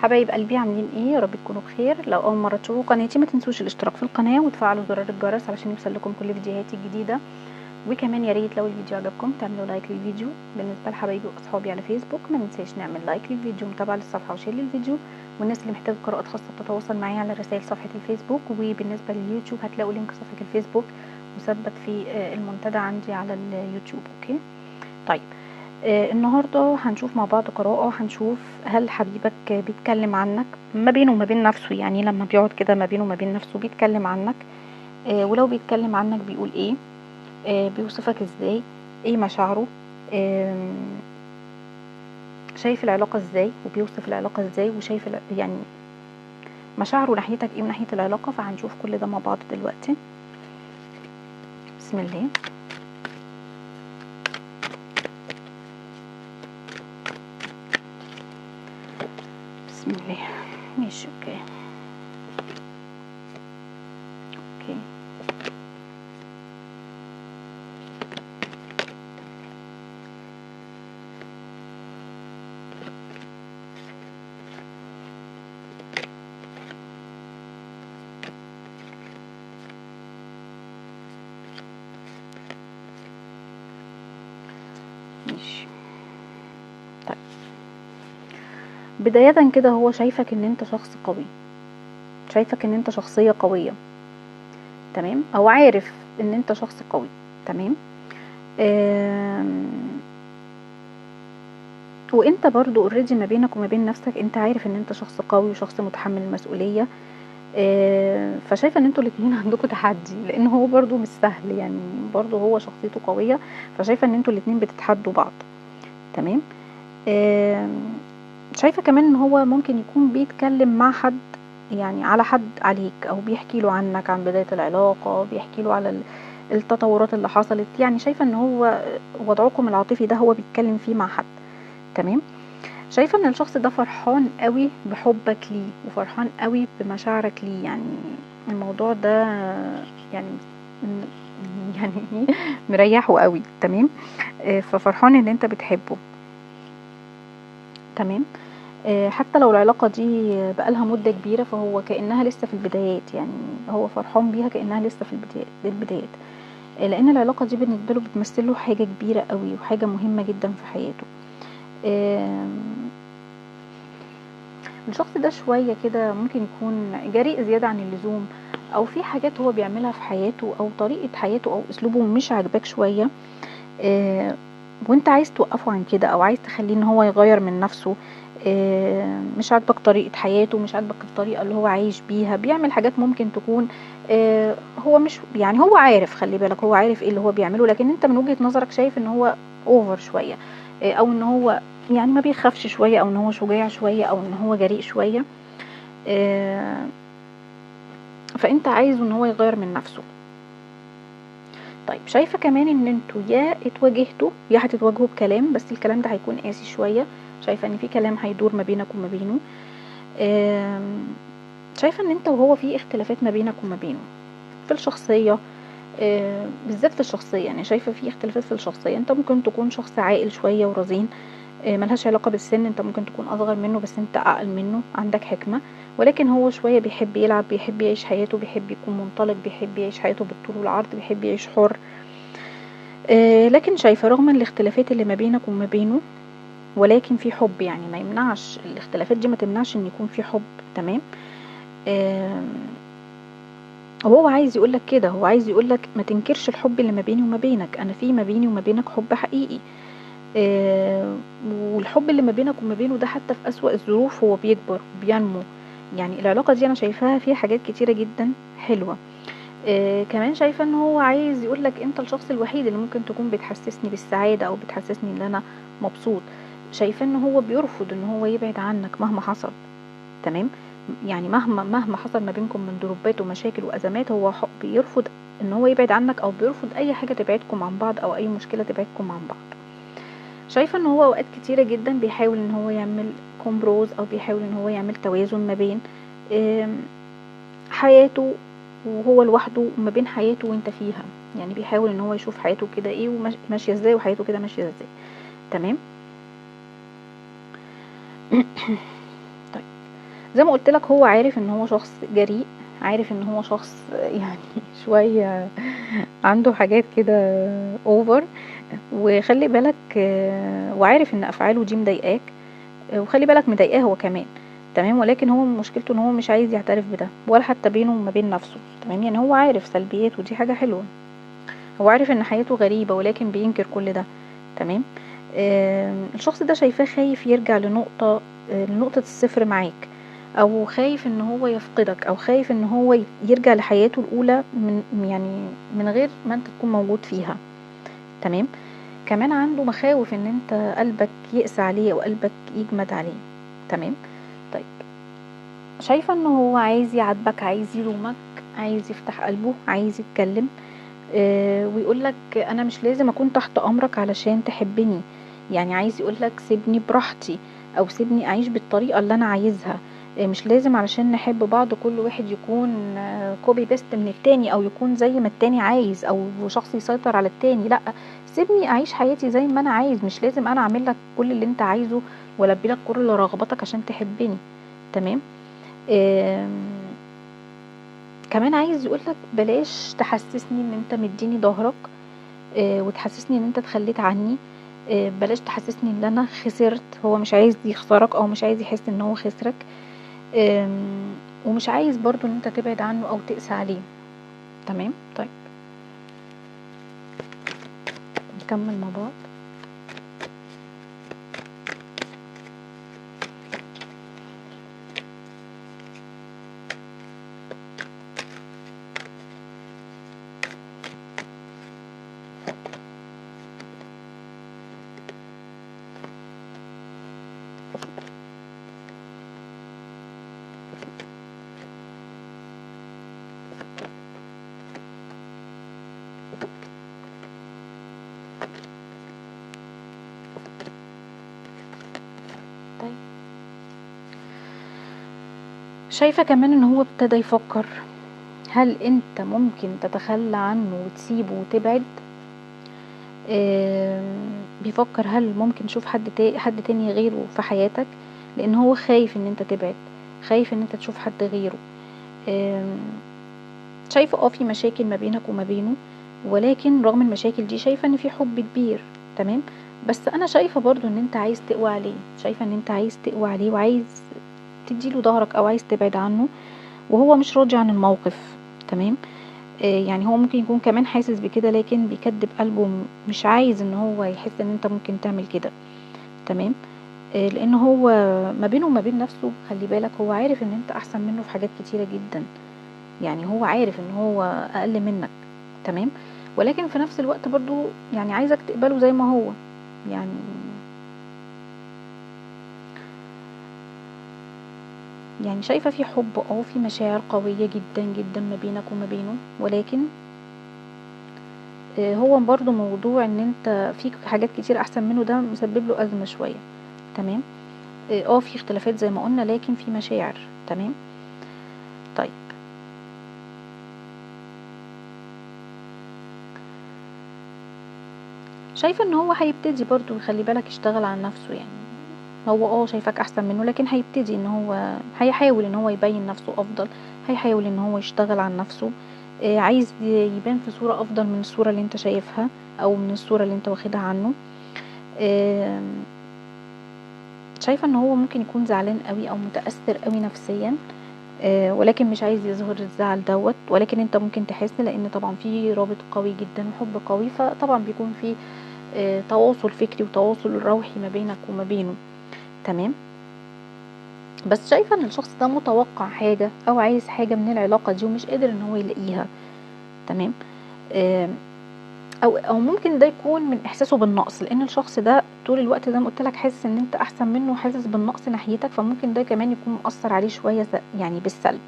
حبايب قلبي عاملين ايه؟ يا رب تكونوا بخير. لو اول مرة تشوفوا قناتي ما تنسوش الاشتراك في القناة وتفعلوا زرار الجرس علشان يوصل لكم كل فيديوهاتي الجديدة. وكمان يا ريت لو الفيديو عجبكم تعملوا like للفيديو. بالنسبة لحبايبي واصحابي على فيسبوك ما ننساش نعمل like للفيديو، متابعه للصفحه و share للفيديو. والناس اللي محتاجه قراءات خاصة تتواصل معايا على رسائل صفحة الفيسبوك. وبالنسبة لليوتيوب هتلاقوا link صفحة الفيسبوك مثبت في المنتدى عندي على اليوتيوب. okay طيب، النهارده هنشوف مع بعض قراءة، هنشوف هل حبيبك بيتكلم عنك ما بينه وما بين نفسه، يعني لما بيقعد كده ما بينه وما بين نفسه بيتكلم عنك، ولو بيتكلم عنك بيقول ايه، بيوصفك ازاي، ايه مشاعره، شايف العلاقة ازاي وبيوصف العلاقة ازاي، وشايف يعني مشاعره ناحيتك ايه وناحية العلاقة. فهنشوف كل ده مع بعض دلوقتي. بسم الله. بسم الله. ماشي okay okay. ماشي طيب، بداية كده هو شايفك ان انت شخص قوي، شايفك ان انت شخصية قوية، تمام، او عارف ان انت شخص قوي، تمام. وانت برضو already ما بينك وما بين نفسك انت عارف ان انت شخص قوي وشخص متحمل المسؤولية. فشايفة ان انتوا الاتنين عندكم تحدي، لان هو برضو مش سهل، يعني برضو هو شخصيته قوية، فشايفة ان انتوا الاتنين بتتحدوا بعض، تمام. شايفة كمان ان هو ممكن يكون بيتكلم مع حد، يعني على حد عليك، او بيحكي له عنك، عن بداية العلاقة، بيحكي له على التطورات اللي حصلت. يعني شايفة ان هو وضعكم العاطفي ده هو بيتكلم فيه مع حد، تمام. شايفة ان الشخص ده فرحان قوي بحبك ليه وفرحان قوي بمشاعرك ليه، يعني الموضوع ده يعني مريحه قوي، تمام. ففرحان ان انت بتحبه، تمام. حتى لو العلاقة دي بقالها مدة كبيرة فهو كأنها لسه في البدايات، يعني هو فرحان بيها كأنها لسه في البدايات، لأن العلاقة دي بالنسبة له بتمثل له حاجة كبيرة قوي وحاجة مهمة جدا في حياته. الشخص ده شوية كده ممكن يكون جريء زيادة عن اللزوم، أو في حاجات هو بيعملها في حياته أو طريقة حياته أو أسلوبه مش عاجباك شوية، وانت عايز توقفه عن كده أو عايز تخليه ان هو يغير من نفسه. مش عاجبك طريقة حياته، مش عاجبك الطريقة اللي هو عايش بيها، بيعمل حاجات ممكن تكون هو مش يعني هو عارف، خلي بالك هو عارف ايه اللي هو بيعمله، لكن انت من وجهة نظرك شايف ان هو over شوية، او ان هو يعني ما بيخافش شوية، او ان هو شجاع شوية، او ان هو جريء شوية، فانت عايزه ان هو يغير من نفسه. طيب شايفة كمان ان انتوا يا اتواجهتوا يا هتتواجهوا بكلام، بس الكلام ده هيكون قاسي شوية. شايفة ان في كلام هيدور ما بينك وما بينه. شايفة ان انت وهو في اختلافات ما بينك وما بينه في الشخصية، بالذات في الشخصية. يعني شايفة في اختلافات في الشخصية. انت ممكن تكون شخص عاقل شوية ورزين، ملهاش علاقة بالسن، انت ممكن تكون اصغر منه بس انت اعقل منه، عندك حكمة، ولكن هو شوية بيحب يلعب، بيحب يعيش حياته، بيحب يكون منطلق، بيحب يعيش حياته بالطول والعرض، بيحب يعيش حر. لكن شايفة رغم الاختلافات اللي ما بينك وما بينه ولكن في حب، يعني ما يمنعش الاختلافات دي، ما تمنعش ان يكون في حب، تمام. وهو عايز يقولك كده، هو عايز يقولك ما تنكرش الحب اللي ما بيني وما بينك، انا في ما بيني وما بينك حب حقيقي. والحب اللي ما بينك وما بينه ده حتى في أسوأ الظروف هو بيكبر وبينمو. يعني العلاقة دي انا شايفاها فيها حاجات كتيرة جدا حلوة. كمان شايفة ان هو عايز يقولك انت الشخص الوحيد اللي ممكن تكون بتحسسني بالسعادة او بتحسسني ان انا مبسوط. شايفة ان هو بيرفض ان هو يبعد عنك مهما حصل، تمام. يعني مهما حصل ما بينكم من ضربات ومشاكل وازمات، هو بيرفض ان هو يبعد عنك، او بيرفض اي حاجة تبعدكم عن بعض او اي مشكلة تبعدكم عن بعض. شايفة ان هو اوقات كتيرة جدا بيحاول ان هو يعمل كومبروز، او بيحاول ان هو يعمل توازن ما بين حياته وهو لوحده وما بين حياته وانت فيها. يعني بيحاول ان هو يشوف حياته كده ايه وماشية ازاي وحياته كده ماشية ازاي. تمام. طيب زي ما قلت لك هو عارف ان هو شخص جريء، عارف ان هو شخص يعني شوية عنده حاجات كده over، وخلي بالك وعارف ان افعاله دي مضايقاك، وخلي بالك مضايقاه هو كمان، تمام. ولكن هو مشكلته ان هو مش عايز يعترف بده ولا حتى بينه وما بين نفسه، تمام. يعني هو عارف سلبياته، ودي حاجة حلوة، هو عارف ان حياته غريبة ولكن بينكر كل ده، تمام. الشخص ده شايفاه خايف يرجع لنقطة الصفر معاك، او خايف ان هو يفقدك، او خايف ان هو يرجع لحياته الاولى من غير ما انت تكون موجود فيها، تمام. كمان عنده مخاوف ان انت قلبك يقسى عليه او قلبك يجمد عليه، تمام. طيب شايفة ان هو عايز يعاتبك، عايز يلومك، عايز يفتح قلبه، عايز يتكلم، ويقولك انا مش لازم اكون تحت امرك علشان تحبني، يعني عايز يقولك سيبني براحتي، او سيبني اعيش بالطريقة اللي انا عايزها، مش لازم علشان نحب بعض كل واحد يكون copy paste من التاني، او يكون زي ما التاني عايز، او شخص يسيطر على التاني. لا، سيبني اعيش حياتي زي ما انا عايز، مش لازم انا اعمل لك كل اللي انت عايزه والبي لك كل رغباتك عشان تحبني، تمام. كمان عايز يقولك بلاش تحسسني ان انت مديني ظهرك، وتحسسني ان انت تخليت عني، بلاش تحسسني ان انا خسرت. هو مش عايز يخسرك، او مش عايز يحس ان هو خسرك، ومش عايز برضو ان انت تبعد عنه او تقسى عليه، تمام. طيب نكمل مع بعض. شايفة كمان ان هو ابتدى يفكر هل انت ممكن تتخلى عنه وتسيبه وتبعد. بيفكر هل ممكن تشوف حد تاني غيره في حياتك، لان هو خايف ان انت تبعد، خايف ان انت تشوف حد غيره. شايفة في مشاكل ما بينك وما بينه، ولكن رغم المشاكل دي شايفة ان في حب كبير، تمام. بس انا شايفة برضو ان انت عايز تقوى عليه، شايفة ان انت عايز تقوى عليه وعايز تديله ظهرك او عايز تبعد عنه، وهو مش راضي عن الموقف، تمام. يعني هو ممكن يكون كمان حاسس بكده، لكن بيكذب قلبه، مش عايز ان هو يحس ان انت ممكن تعمل كده، تمام. لان هو ما بينه وما بين نفسه، خلي بالك هو عارف ان انت احسن منه في حاجات كتيرة جدا، يعني هو عارف ان هو اقل منك، تمام. ولكن في نفس الوقت برضو يعني عايزك تقبله زي ما هو، يعني شايفة في حب، في مشاعر قوية جدا جدا ما بينك وما بينه، ولكن هو برضو موضوع ان انت فيك حاجات كتير احسن منه ده مسبب له ازمة شوية، تمام. في اختلافات زي ما قلنا، لكن في مشاعر، تمام. طيب شايفة ان هو هيبتدي برضو، خلي بالك يشتغل على نفسه، يعني هو شايفك احسن منه، لكن هيبتدي ان هو هيحاول ان هو يبين نفسه افضل، هيحاول ان هو يشتغل على نفسه، عايز يبان في صورة افضل من الصورة اللي انت شايفها او من الصورة اللي انت واخدها عنه. شايفة ان هو ممكن يكون زعلان قوي او متأثر قوي نفسيا، ولكن مش عايز يظهر الزعل دوت، ولكن انت ممكن تحس، لان طبعا في رابط قوي جدا وحب قوي، فطبعا بيكون في تواصل فكري وتواصل روحي ما بينك وما بينه، تمام. بس شايفة ان الشخص ده متوقع حاجة او عايز حاجة من العلاقة دي ومش قادر ان هو يلاقيها، تمام. او ممكن ده يكون من احساسه بالنقص، لان الشخص ده طول الوقت زي ما قلت لك حاسس ان انت احسن منه وحاسس بالنقص ناحيتك، فممكن ده كمان يكون مؤثر عليه شوية يعني بالسلب،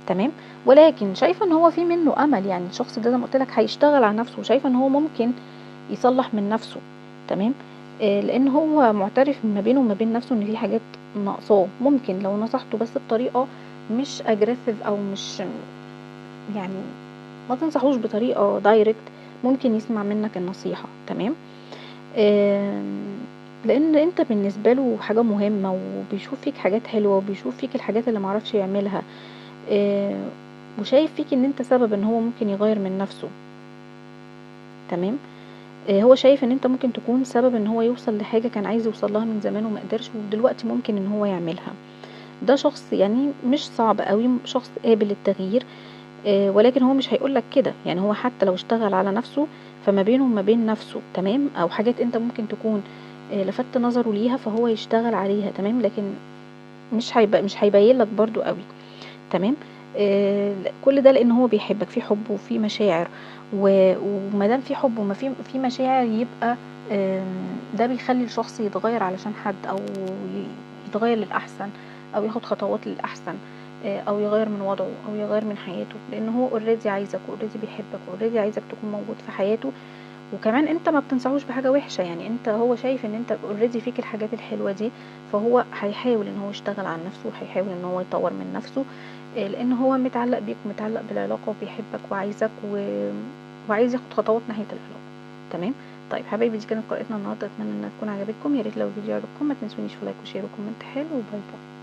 تمام. ولكن شايفة ان هو في منه امل، يعني الشخص ده زي ما قلت لك هيشتغل على نفسه، وشايفة ان هو ممكن يصلح من نفسه، تمام. لان هو معترف ما بينه وما بين نفسه ان في حاجات ناقصاه، ممكن لو نصحته بس بطريقة مش aggressive او مش يعني ما تنصحوش بطريقة direct، ممكن يسمع منك النصيحة، تمام. لان انت بالنسبة له حاجة مهمة، وبيشوف فيك حاجات حلوة، وبيشوف فيك الحاجات اللي معرفش يعملها، وشايف فيك ان انت سبب ان هو ممكن يغير من نفسه. تمام، هو شايف ان انت ممكن تكون سبب ان هو يوصل لحاجة كان عايز يوصل لها من زمان وما قدرش، ودلوقتي ممكن ان هو يعملها. ده شخص يعني مش صعب قوي، شخص قابل للتغيير، ولكن هو مش هيقولك كده. يعني هو حتى لو اشتغل على نفسه فما بينه وما بين نفسه، تمام، او حاجات انت ممكن تكون لفت نظره ليها فهو يشتغل عليها. تمام، لكن مش هيبين لك برضو قوي. تمام، كل ده لان هو بيحبك، في حب وفي مشاعر، وما دام في حب وما في مشاعر يبقى ده بيخلي الشخص يتغير علشان حد، او يتغير للاحسن، او ياخد خطوات للاحسن، او يغير من وضعه، او يغير من حياته، لان هو already عايزك، already بيحبك، already عايزك تكون موجود في حياته. وكمان انت ما بتنصحوش بحاجة وحشة، يعني انت هو شايف ان انت already فيك الحاجات الحلوة دي، فهو هيحاول ان هو يشتغل على نفسه، وهيحاول ان هو يطور من نفسه، لان هو متعلق بيك ومتعلق بالعلاقة وبيحبك وعايزك وعايز ياخد خطوات ناحية العلاقة. تمام، طيب حبايبي، دي كانت قراءتنا النهارده، اتمنى انها تكون عجبتكم. يا ريت لو الفيديو عجبكم ما تنسونيش في like و share و comment حلو، و bye bye.